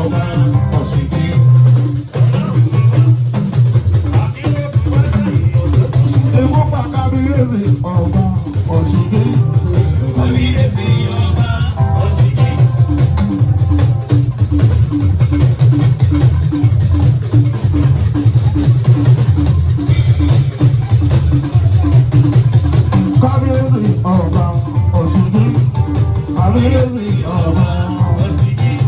Ọba Ọ̀ṣìngín. Ikú pa kábíyèsí ọba Ọ̀ṣìngín. Kábíyèsí ọba Ọ̀ṣìngín. Kábíyèsí ọba Ọ̀ṣìngín. Kábíyèsí ọba. Ọ̀ṣìngín.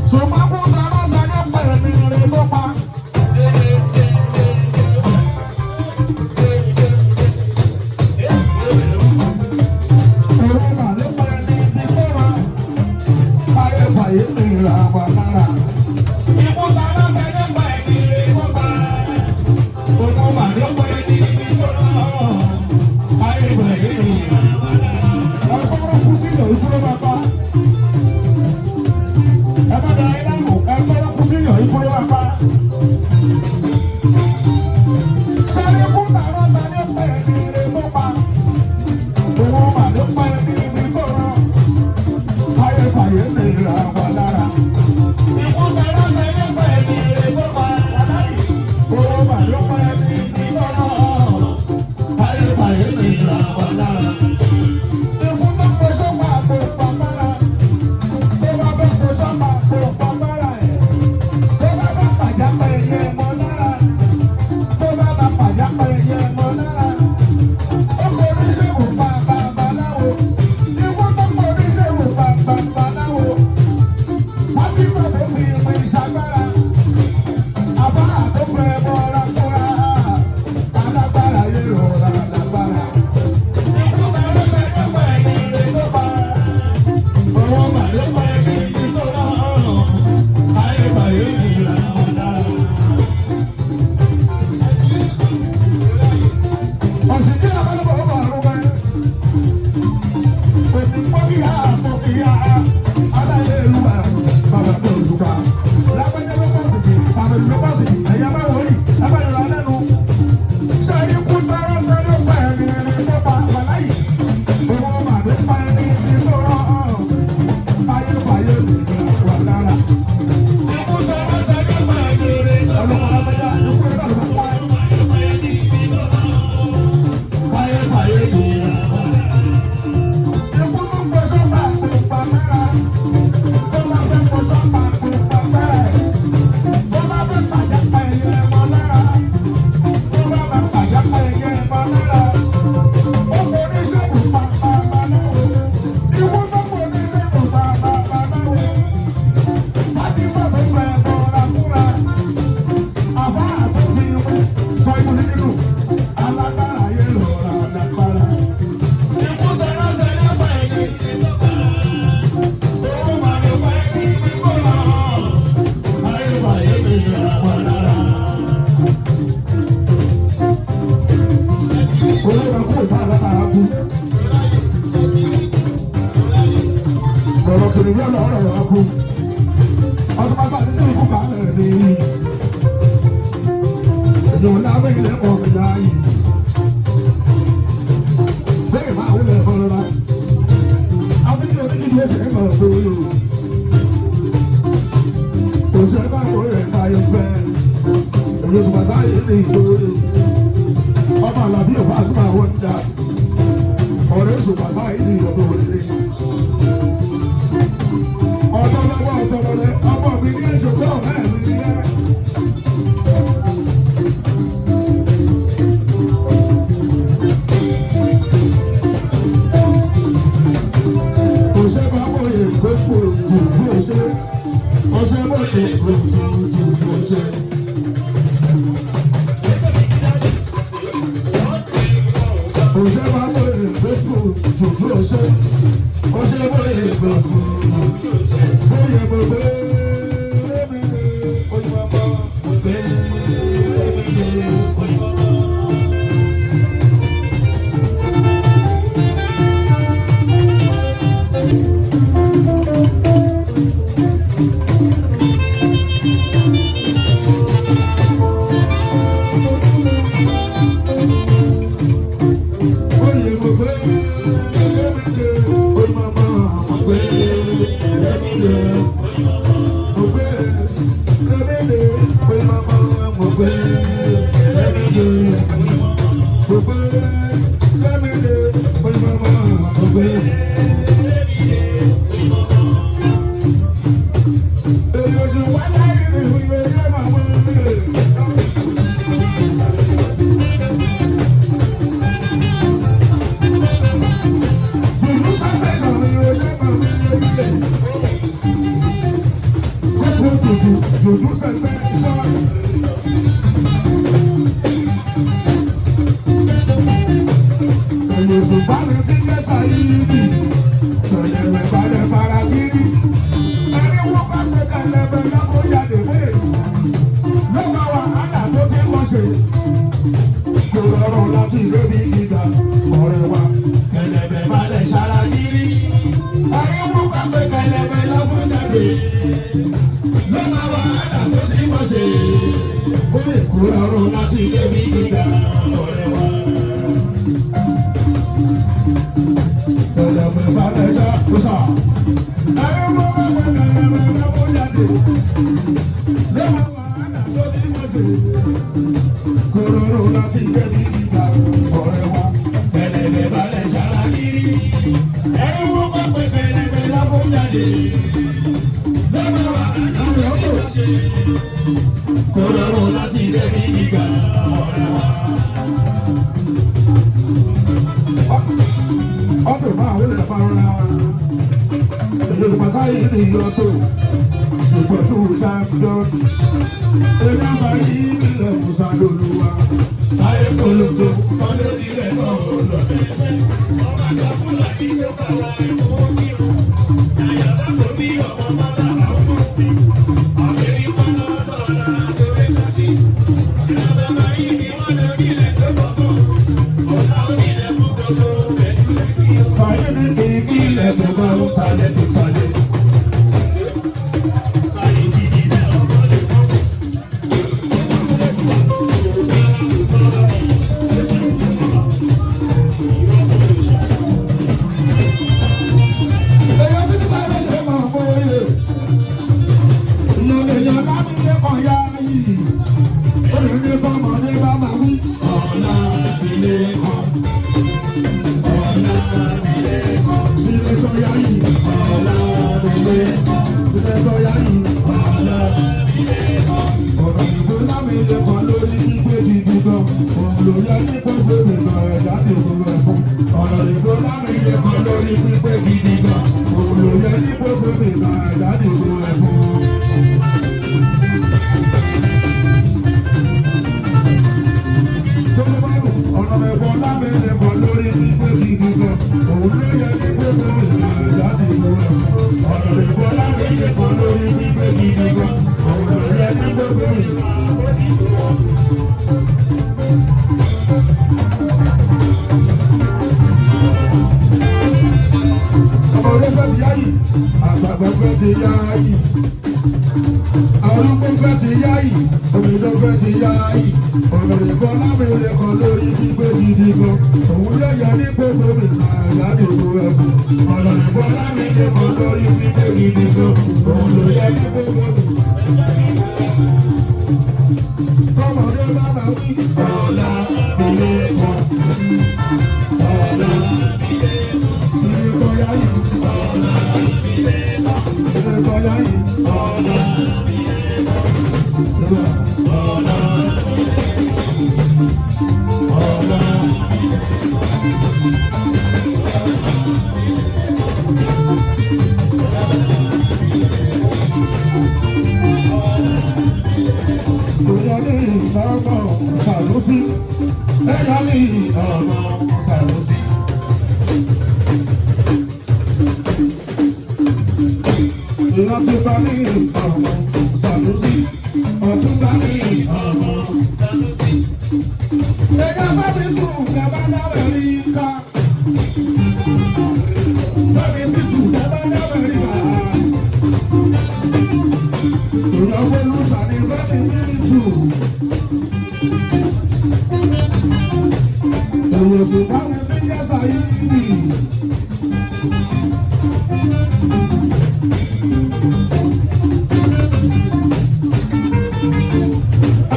Ṣùgbọ́n kú dáná dáná pẹ̀lú ìrìn tó pa. Òun mà ló pa ẹni ibi tó ra. Ayé fàyè mi ra wà lára. Ikú ta ló ṣe nípa ẹni rẹ̀ kó pa. Òun mà ló pa ẹni ibi tó ra. Ayé fàyè mi ra wà lára. Ẹgbọ́n kú sílẹ̀ ikú ló máa pa. Ẹ má da ẹ láàmú. Ẹgbọ́n kú sílẹ̀ ikú ló máa pa. Sáré kú dáná dáná pa ẹni rẹ̀ tó pa. Òun mà ló pa ẹni ibi tó ra. Ayé fàyè mi ra wà lára. Ikú ta ló ṣe nípa ẹni rẹ̀ kó pa. Òun mà ló pa ẹni ibi tó ra. Ayé fàyè mi ra wà lára. Ikú tó kó sọ́pà kó pa mára. Tó bá fẹ́ kó sọ́pà kó pa mára ẹ̀. Tó bá fẹ́ pàjá pa ẹyẹ mọ́ lára. Tó bá bá pàjá pa ẹyẹ mọ́ lára. Ó kọ oníṣègùn pa babaláwo. Ikú tó kọ oníṣègùn pa babaláwo. Pásítọ̀ tó fi ìpín ìṣàgbára. Àfáà tó fẹ́ bọ́ra kúra. Alágbára yé rọra lágbára. Ikú ta ló ṣe nípa ẹni rẹ̀ kó pa. Ọwọ́ màdé pa ẹni ibi tó rán. Ayé bàyé mi ra wọn lára. Ọ̀sìnkí àbálòpọ̀ ọmọ àrùn kan. Òfin pọ́kìyà pọ́kìyà aláyélúwà bàbá mi ò lùkà. Lágbájá ló pọ̀ sí kì, bàbá mi ló pọ̀ sí kì, ẹ̀yà máa wọlé, lágbájá lọ lẹ́nu. Sẹ́yìn kú tọrọ tọrọ pa ẹni ẹni tó pa wàláyé. Owó màdé pa ẹni ibi tó rán. Ayé fàyè mi wà lára. Ikú ta ló ṣe nípa ẹni rẹ̀ kó pa. Ọlọ́mọ lágbájá ikú ẹ̀rọ ló pa ẹ́. Ayé fàyè mi wà lára. Ikú tó ń gbèsè pa kò pa mẹ́ra. Tó bá fẹ́ kó sọ́pà kò pa mẹ́ra ẹ̀. Tó bá fẹ́ pàjá pa ẹyẹ ẹmọ lára. Tó bá bá pàjá pa ẹyẹ ẹmọ lára. Ó kò ní sẹ́kù pa babaláwo. Ikú tó kò ní sẹ́kù pa babaláwo. Pásítọ̀ tó fẹ́ bọ́ra kúra. Àbá tó fi ìwé sọ ikú ní nínú. Alágbára yé lọ́ra lágbára. Ikú ta ló ṣe nípa ẹni rẹ̀ kó pa. Òun mà ní pa ẹni ibi tó rán. Ayé fàyè mi ra wà lára. Olóògbé kú ìta àlàkàrà kú. Bọ̀rọ̀ kìnìún yóò lọ́rọ̀ rẹ̀ kú. Ọdún máa sáré sí ikú kálẹ̀ ní. Èdè lábẹ́ ilẹ̀ mọ̀ mi láàyè. Bẹ́ẹ̀ máa wúlẹ̀ fọlọ́lá. Abíjẹ́ onídìí ẹsẹ̀ mọ̀ gbòòrò. Òṣèré bá wọ rẹ̀ fàyọ̀ fẹ́. Èdè tó bá sáyé ní ìgbòòrò. Ọmọ àlàbí ò bá sùn àwọn ọ̀dà. Ọ̀rẹ́ sùn bá sáyé ní ìgbòòrò. Ọ̀dọ́ lọ́wọ́ ọ̀dọ́ lọ́lẹ́ ọmọ mi ní ẹ̀ṣọ́ kọ́ ọ̀rẹ́ mi ní ẹ̀. Òṣè bá wọ̀nyẹ gbèsò jù bí òṣè. Òṣè bọ̀yẹ gbèsò jù bí òṣè. Òṣè bá wọ̀nyẹ gbèsò jù bí òṣè. Òṣè bọ̀yẹ gbèsò jù bí òṣè. Bóyá mo gbé mi lé oyinbó mo gbé mi lé oyinbó. Oyè mo gbé mi lé oyinbó mo gbé mi lé. Mo gbé Jùjú sensation. Òṣùpá mi ti jẹ́ Sáyídì, tọ̀lẹ̀wẹ̀ balẹ̀ fara gírí. Ẹni wọ́n bá gbé kẹlẹ́bẹ̀ lọ́kọ́ jáde pé ló bá wàhálà tó ti mọ̀ ṣe. Kò rọrùn láti débi gíga ọ̀rẹ́ wa. Kẹlẹ̀bẹ̀ balẹ̀ ṣara gírí. Ẹni wọ́n bá gbé kẹlẹ̀bẹ̀ lọ́fún jáde. Ló máa wàhálà tó ti mọ̀ ṣe. Ó lè kó rọrùn Láti débi gíga ọ̀rẹ́ wa. Kẹlẹ́bẹ̀ balẹ̀ ṣàkóso. Ẹni wọ́n bá gbé kẹlẹ́bẹ̀ lọ́kọ́ jáde. Ló bá wàhálà tó ti mọ̀ ṣe. Kò rọrùn láti débi gíga ọ̀rẹ́ wa. Kẹlẹ̀bẹ̀ balẹ̀ ṣara gírí. Ẹni wọ́n bá gbé kẹlẹ̀bẹ̀ lọ́fún jáde. Ló máa wàhálà tó ti mọ̀ ṣe. Kò rọrùn láti débi gíga ọ̀rẹ́ wa. Ọtò máa wọlé fara èyí pàṣẹ ní ọtò ṣùgbọ́n tó ṣàjọ èyí àṣàyí ilẹ̀ musa lóluwa Sáyé polongo, kọ́lé nílẹ̀ náà lọ tẹ́tẹ́. Ọba kan Fúlàní ló bá wa ẹ̀kọ́ kírun. Yàyà bá kò bí ọmọ bàbá àwọn òbí. Àbẹ̀rí pọ́nà lọ́la lórí kásí. Ìlànà máa yí ni wọ́n lọ nílẹ̀ tó kọ̀ọ̀kan. Ọ̀tá onílẹ̀ fún gbogbo pẹ̀lú lẹ́kì. sàyé ní kìkì Ilẹ̀ tó gbọ́ sálẹ̀ tó sálẹ̀. Sáyé gidi lẹ́ ọmọ lè kọ́. èyí sì ti sáré ṣe máa fọ oyè ìyọ̀lẹ̀yọ̀ lábílẹ̀ kan yá yìí olùdíje fọmọdé bá máa wí. Ọ̀la ilé kan. Ọ̀la ilé kan. Sílẹ̀ tó yá yìí, Ọ̀la ilé kan. sílẹ̀ tó yá yìí. Ọ̀la ilé kan. Ọ̀rọ̀ ìbò lámìlẹ̀ kan lórí gbígbé gidi gan. Òun ló yẹ ní gbogbo ìgbà ẹ̀dá ti gbogbo ẹ̀fún. Ọ̀rọ̀ ìbò lámìlẹ̀ kan lórí gbígbé gidi gan. Òun ló yẹ ní gbogbo ìgbà ẹ̀dá ti gbogbo ẹ̀fún. Tolúbárù, ọ̀rọ̀ ìbò lámìlẹ̀ kan lórí gbígbé gidi gan. Òun ló yẹ ní gbogbo ìgbà ẹ̀dá ti gbogbo ẹ̀fún. Ọ̀rọ̀ ìbò lámìlẹ̀ kan lórí gbígbé gidi gan. Òun ló yẹ ní gbogbo ìgbà. Ọmọdé fẹ́ ti yáyì, àgbàgbà fẹ́ ti yáyì, arúgbó fẹ́ ti yáyì, omidan fẹ́ ti yáyì, ọ̀nà ìbọn lábẹ́rẹ́ kan lórí gbígbé gidi gan, òun ló yẹ ní gbogbo mi àyà ní ìlú ẹ̀fọ́. Ọ̀nà ìbọn lábẹ́rẹ́ kan lórí gbígbé gidi gan, òun ló yẹ ní gbogbo mi. Kọ́mọdé bá máa wí. Ọ̀la ilé kan. Ọ̀la ilé kan. Sílẹ̀ kọ́ yáyì, Ọ̀la ilé kan. sílẹ̀ kọ́ yáyì. Ọ̀la ilé kan. Ọ̀la ilé kan. Ọ̀la ilé kan. Bóyá ní ìfọ̀mọ̀ Sàlùsí, ẹ̀yà ní ọmọ Sàlùsí. Ìrántí bá ní ọmọ Sàlùsí, ọ̀tún bá ní ọmọ. Sanusi. Ẹ̀yà bá mi tù kẹ́bá dábẹ̀ rí ká. Bá mi tù kẹ́bá dábẹ̀ rí ká. Ìyàwó ló sàní bá mi tù. Òwòsàn bá mi ti yẹ sàyíǹdì.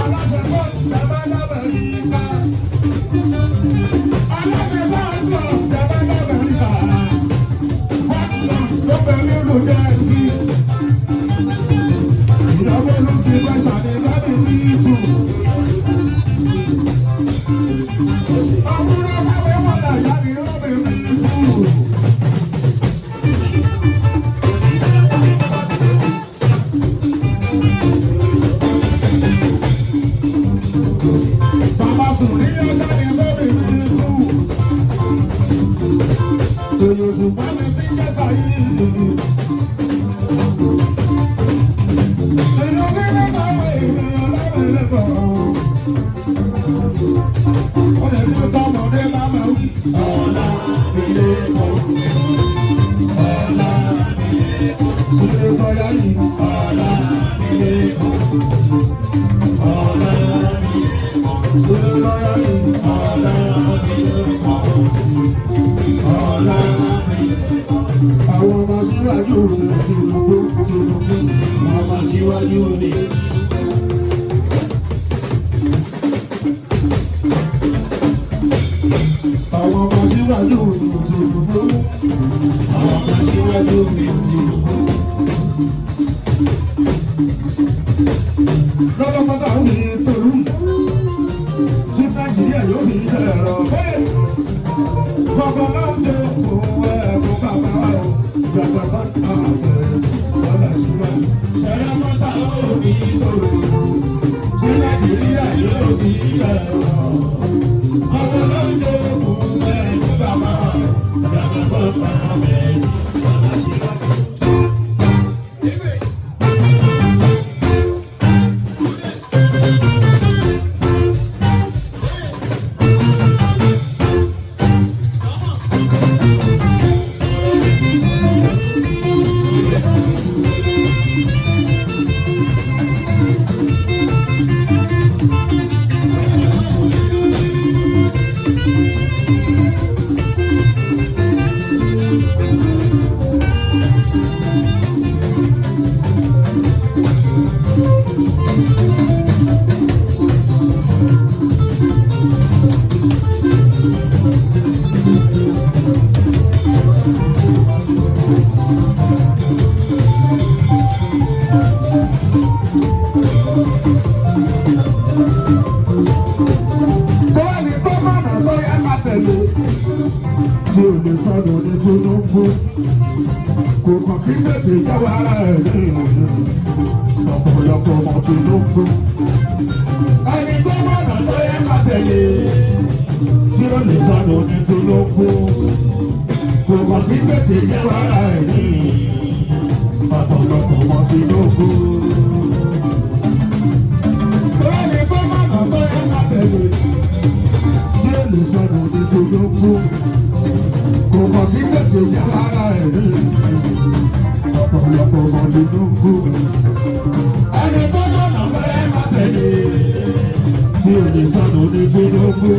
Aláṣẹ bọ́ọ̀sì tẹ́bá dábẹ̀ rí ká. Aláṣẹ bọ́ọ̀sì tẹ́bá dábẹ̀ rí ká. Bọ́ọ̀sì tó bẹ nínú jẹ́ẹ̀sì. Ìyàwó ló ti bẹ́ sàní bá mi ní tù. Ọtún náà bá mi wọ́n là yá mi rọ́ mi ní tù. Èèyàn sí mẹ́ta èèyàn lábẹ́lẹ́ kan. Ó lè ní tọmọdé bá máa wí. Ọlá mi lè kọ́. Ọlá mi lè kọ́. Sílé tọ́yá yìí. Ọlá mi lè kọ́. Ọlá mi lè kọ́. Sílé tọ́yá yìí. Ọlá mi lè kọ́. Ọlá mi lè kọ́. Àwọn ọmọ síwájú rẹ̀ Tinubu Tinubu. Ọmọ síwájú mi. Àwọn ọmọ síwájú rẹ̀ Tinubu. Ọmọ síwájú mi Tinubu. Lọ́lọ́pàá ń fi pẹ̀lú. Tí Nàìjíríà yóò fi ẹ̀rọ bẹ́ẹ̀. Gbogbo máa ń jẹ òun ẹ̀fún bàbá wa o. Gbàgbà bá àfẹ́ lọ́la síwájú. Ṣẹlẹ̀ mọ́ta ó fi tòrò. Ṣé Nàìjíríà yóò fi ẹ̀rọ? Ọmọ ló ń jẹ òkú ẹ̀kú bàbá. Bàbá bàbá mẹ́rin bàbá síwájú. Tó wà ní tó mọ̀nà tó yẹ ká tẹ̀lé. Tí o lè sọ̀rọ̀ ní Tinubu. Kò kàn kí tètè jẹ́wọ́ ara ẹ̀ ní ìrìn. Ọ̀pọ̀lọpọ̀ ọmọ Tinubu. Ẹni tó mọ̀nà tó yẹ ká tẹ̀lé. Tí o lè sọ̀rọ̀ ní Tinubu. Kò kàn kí tètè jẹ́wọ́ ara ẹ̀ ní ìrìn. Ọ̀pọ̀lọpọ̀ ọmọ Tinubu. Tó wà ní tó mọ̀nà tó yẹ ká tẹ̀lé. Tí o lè sọ̀rọ̀ ní Tinubu. Kò kàn kí tètè jẹ́wọ́ ara ẹ̀ ní ìrìn. Ọ̀pọ̀lọpọ̀ ọmọ Tinubu. Ẹni tó mọ̀nà tó yẹ ká tẹ̀lé. Tí o lè sọ̀rọ̀ ní Tinubu.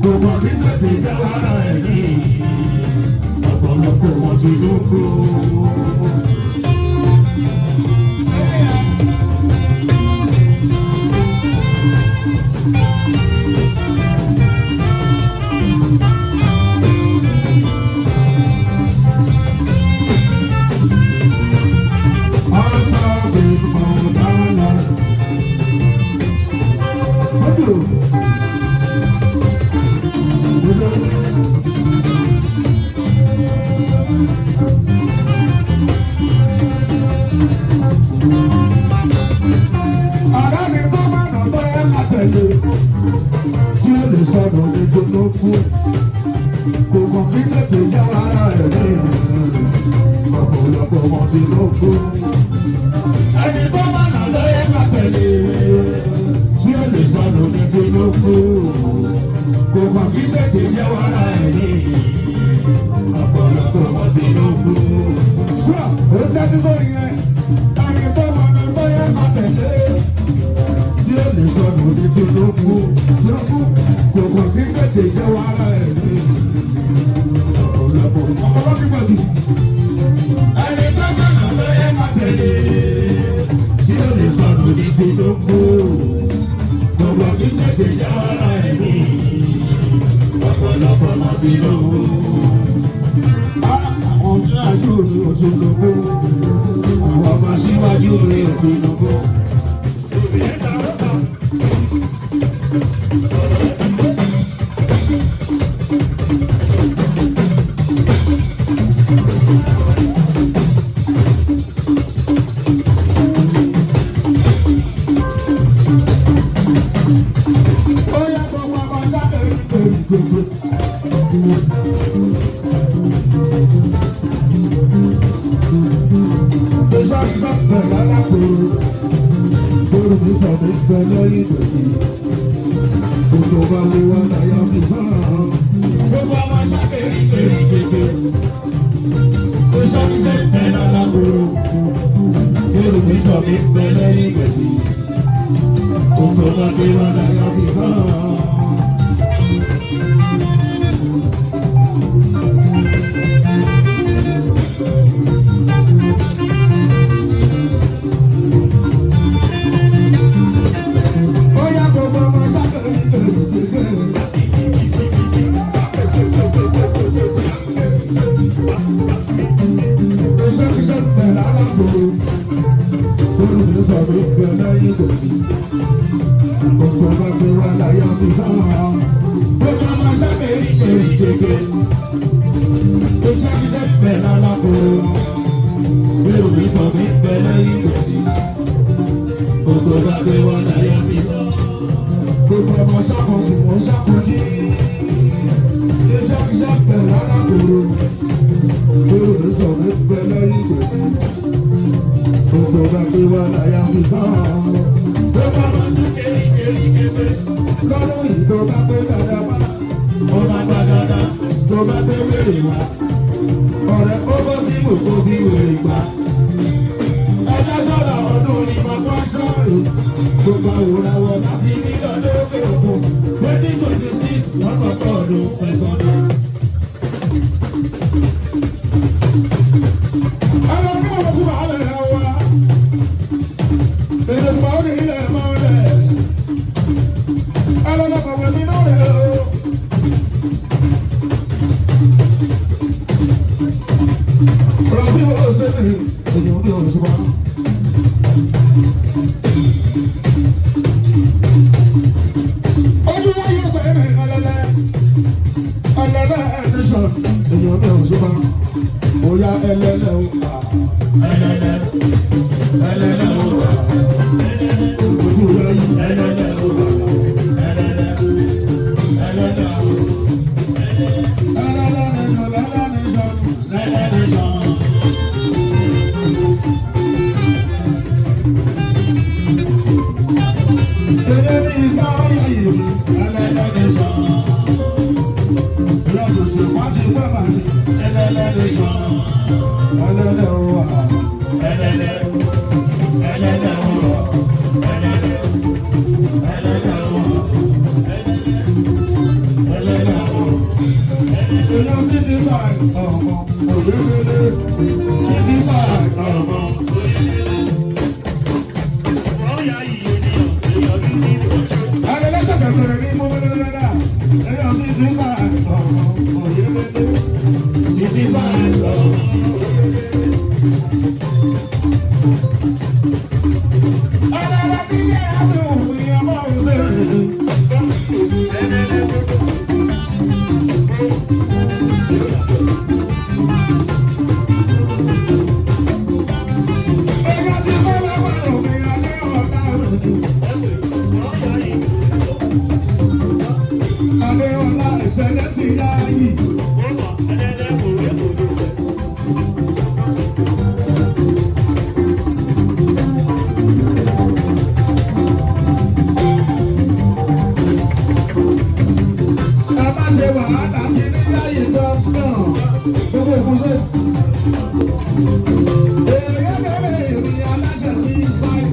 Kò kàn kí tètè jẹ́wọ́ ara ẹ̀ ní ìrìn. Ọ̀pọ̀lọpọ̀ ọmọ Tinubu. Ọ̀rẹ́ mi tó bá nà tó yẹ ká tẹ̀lé. Tí ó lè sọ̀rọ̀ ní Tinubu, kò kàn kí tètè jẹ́ ara ẹ̀ ní ìrìn. Ọ̀pọ̀lọpọ̀ ọmọ Tinubu. Ẹni tó mọ̀nà tó yẹ ká tẹ̀lé. Tí ó lè sọ̀rọ̀ ní Tinubu, kò kàn kí tètè jẹ́ ara ẹ̀ ní ìrìn. Ọ̀pọ̀lọpọ̀ ọmọ Tinubu. Ṣé o tẹ́tí sórí yẹn? Ẹni tó mọ̀nà tó yẹ ká tẹ̀lé. Tí ó lè sọ̀rọ̀ ní Tinubu, Tinubu kò kàn kí tètè jẹ́ ara ẹ̀ ní ìrìn. Ọ̀pọ̀lọpọ̀ ọ̀pọ̀lọpọ̀ ti pọ̀ jù. Ẹni tó mọ̀nà tó yẹ ká tẹ̀lé. Tí ó lè sọ̀rọ̀ ní Tinubu, kò kàn kí tètè jẹ́ ara ẹ̀ ní ìrìn. Ọ̀pọ̀lọpọ̀ ọmọ Tinubu. Àwọn tí a yóò ní Tinubu, àwọn Ọmọ síwájú mi ò Tinubu. Ó yẹ gbogbo ọmọ sáré gbogbo. Iṣẹ́ pẹ̀lú alákòó. Yorùbá sọ mi bẹ lẹ́yìn ìdọ̀tí. Gbogbo bá mi wá láyà fi hàn. Gbogbo ọmọ ṣàkèrè kèrè kéke. Iṣẹ́ pẹ̀lú alákòó. Yorùbá sọ mi bẹ lẹ́yìn ìdọ̀tí. Gbogbo bá mi wá láyà fi hàn. Bóyá gbogbo ọmọ ṣàkèrè kèrè kéke. Iṣẹ́ pẹ̀lú alákòó. Yorùbá sọ mi bẹ lẹ́yìn ìdọ̀tí. Gbogbo bá mi wá láyà fi hàn. Gbogbo ọmọ ṣàkèrè kèrè kéke. Iṣẹ́ pẹ̀lú alákòó. Yorùbá sọ mi bẹ lẹ́yìn ìdọ̀tí. Gbogbo bá mi wá láyà fi hàn. Gbogbo ọmọ ṣàkóso wọn ṣàkójí. Iṣẹ́ pẹ̀lú alákòó. Yorùbá sọ mi bẹ lẹ́yìn ìdọ̀tí. Gbogbo bá mi wá láyà fi hàn. Gbogbo ọmọ ṣàkèrè kèrè kéke. Lọ́dún yìí tó bá pé dáadáa wá. Ó máa gba dandan tó bá gbé wèrè wá. Ọ̀rẹ́ Ó bọ́ sí ibùkún bí wèrè gbà. Ẹjọ́ sọ̀rọ̀ ọdún ni mo kọ́ sọ̀rọ̀. Gbogbo àwòrán wọn láti ní lọ́dún òkè òkun. 2026 wọ́n sọ pé ọdún ẹ̀sán náà. Ọlọ́run kí wọ́n kú wàhálà ẹ̀ wá. Èdè tó bá ó ní ilẹ̀ máa rẹ̀. Ọlọ́run kọ̀wé nínú rẹ̀ o. Rọ̀bí wo ṣe ní èdè òbí òṣùpá. Ojú wa yóò sọ ẹ̀rìn ọlọ́lẹ́. Ọlọ́lẹ́ ẹ̀dísàn èdè òbí òṣùpá. Bóyá ẹlẹ́lẹ́ o. Ẹlẹ́lẹ́ ẹlẹ́lẹ́ o wà. Ojú rẹ̀ yìí. Ẹlẹ́lẹ́ o wà. Ẹlẹ́lẹ́ ẹlẹ́lẹ́ o. Ẹlẹ́lẹ́ nìkan lẹ́lẹ́ nìkan. Lẹ́lẹ́ ní sàn. Èdè ní ìsáyà yìí. Ẹlẹ́lẹ́ ní sàn. Ìyá òṣùpá ti pẹ́ bàjẹ́. Ẹlẹ́lẹ́ ní sàn. Ẹlẹ́lẹ́ o wà. Ẹlẹ́lẹ́ ẹlẹ́lẹ́ o wà. Ẹlẹ́lẹ́ ẹlẹ́lẹ́ o wà. Ẹlẹ́lẹ́ o wà. Èèyàn sì ti sàn ọmọ òyìnbó. Sì ti sàn ọmọ. Ẹlẹ́lẹ́ ṣẹ̀ṣẹ̀ ní mọ́mọ́lẹ́lẹ́lá. Èèyàn sì ti sàn ọmọ òyìnbó. Sì ti sàn ọmọ. Ẹlẹ́lẹ́ ti yẹ àdùn ìyàmọ́ òṣèré. Èèyàn ti sọ́lá pẹ̀lú mi adé ọ̀tá òjò. Adé ọ̀la ìṣẹ̀lẹ̀ sí yáyì. Ẹ má ṣe wàhálà tí ní yáyì gbọ́ngàn. Gbogbo ìkúnṣẹ́. Èèyàn bẹ̀rẹ̀ ìrìn aláṣẹ sí sáì.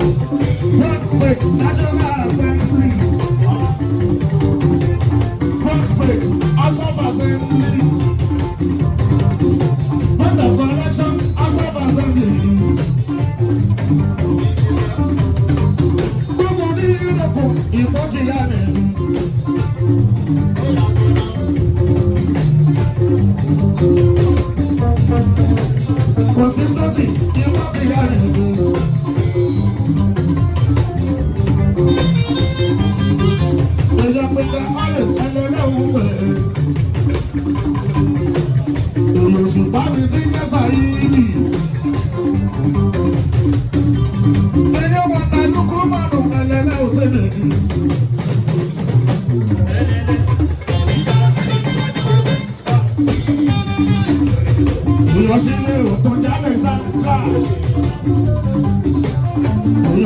Rockford National Assembly. Rockford House of Assembly. Board of Correction House of Assembly. Gbogbo ní Yúróòpù ìfọ́kìyà mi.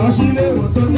Èèyàn sílé wò tó já.